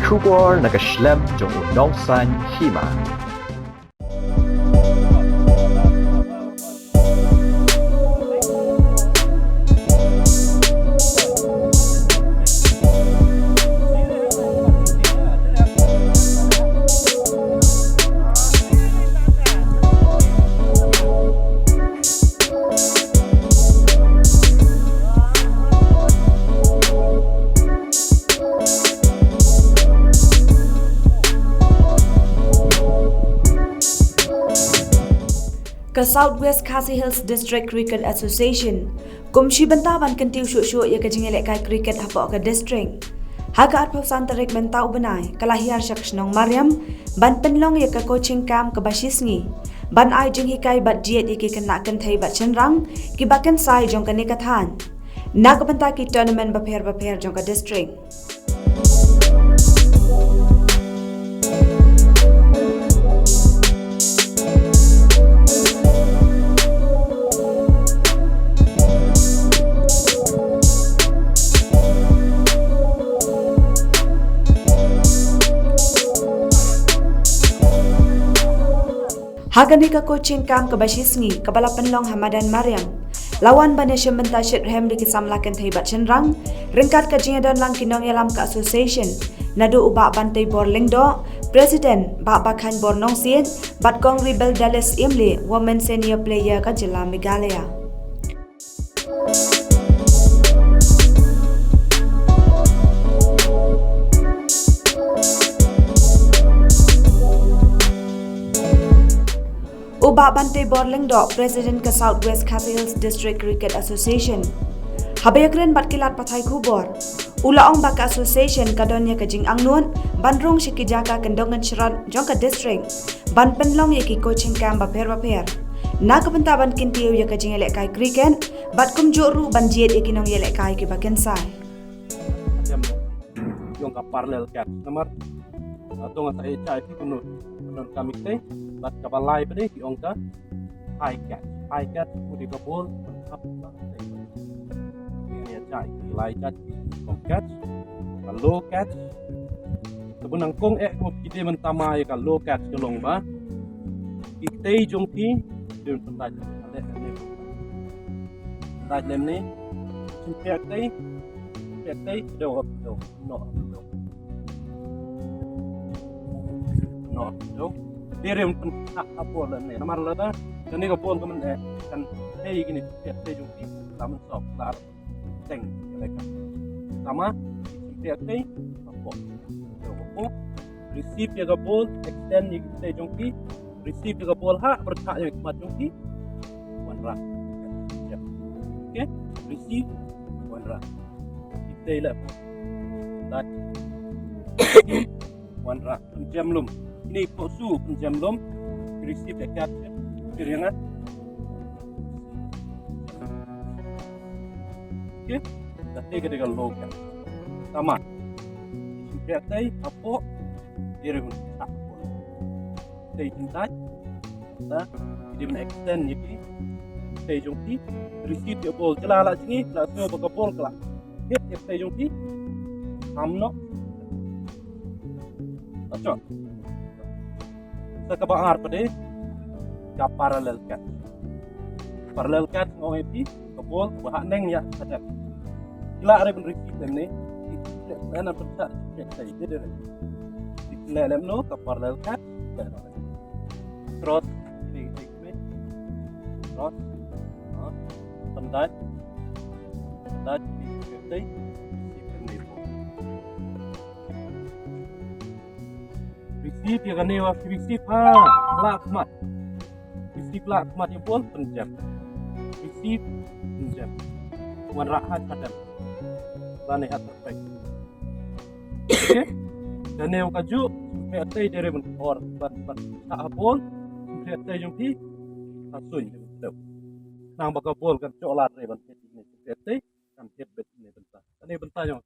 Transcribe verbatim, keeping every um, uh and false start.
Khubor na ka shlem jong u nongsan hima. Ka South West Khasi Hills District Cricket Association kum shi bynta ban kyntiew shuh shuh ïa ka jingïalehkai cricket hapoh ka district. Ha ka arphew san tarik mynta u bnai ka la hiar sha ka shnong Mariam ban pynlong ïa ka coaching camp kaba shisngi ban ai jinghikai bad jied ïa ki khynnah kynthei bad shynrang kiba kynsai jong kane ka thaiñ na ka bynta ki tournament bapher bapher jong ka district. Ha kane ka coaching camp kaba shisngi kaba la pynlong ha madan Mariam, la wan ban ïashim bynta shitrhem da ki samla kynthei bad shynrang ryngkat ka jingïadon lang ki nongïalam ka association, naduh u Bah Banteibor Lyngdoh, President, Bah Bakhanbor Nongsiej bad Kong Rebel Dallas Imli, Women Senior Player ka jylla Meghalaya. U Bah Banteibor Lyngdoh, President ka South West Khasi Hills District Cricket Association, haba ïakren bad ki lad pathai khubor, u la ong ba ka association ka don ïa ka jingangnud ban rung sha ki jaka kyndong kynshrot jong ka district ban pynlong ïa ki coaching camp bapher bapher na ka bynta ban kyntiew ïa ka jingïalehkai cricket bad kumjuh ruh ban jied ïa ki nongïalehkai kiba kynsai. Jong ka parallel catch namar, ah, to nga sa ïa chai phi kumno, kumno ka mistake, bad kaba lai phi ki ong ka high catch. High catch u dei ka bol ban hap ba ïa chai, ki lai catch, ki ong catch, ka low catch. Te bun nang kong eh ko ki dei ban tama ïa ka low catch ka long ba ki tei jong ki dei ban pyndait lem ne, pyndait lem ne, shin pek tei, pek tei, deu, deu, no, deu, no, deu. Dei rem pyn ha bol lem ne namar lada kane ka bol ka man eh kan tei kine pek tei jong ki la man sok la teng ka leka. Tama, shin pek tei, hapoh. Hapoh. Receive ïa ka bol, extend ïa ki tei jong ki. Receive ïa ka bol ha, pyrshah ïa ka mat jong ki. Wanrah. Okay? Receive, wanrah. Ki tei leh. That. Wanrah. Pynjem lum. Kine ki pok su pynjem lum. Receive ïa ka. Kir ïa nga. Okay? Kata ka dei ka low catch. Tama. Shin pek tei hapoh. Dei rem pynshah hapoh. Tei jingtai. Ta dei ban extend ïa ki tei jong ki. Receive ïa bol jylla la jngi la sngew ba ka bol ka la hit ïa tei jong ki. Ham noh. Acha. Sa kaba ar pat dei ka parallel catch. Parallel catch nga ong ïa phi ka bol ba ha neng ïa ka dep. Ki la re ban receive lem ne. Ki leh na pyrshah ki leh tei dei dei. Ki leh lem no ka parallel catch. Leh no. Cross ni ni ni. Cross. Ha. Pyndait. Pyndait ni ni. Receive ïa kane wa receive ha. Lah khmat. Receive lah khmat ïa bol pynjem. Receive pynjem. Wanrah ha khadem. Lane ha perfect. Okay. Kane wa ka ju pek tei dei re ban or ban ban ha bol. Pek tei jong ki. Ha suin. Nang ba ka bol kan choh lad re ban pek tei kan pek bet ne bynta. Kane bynta jong.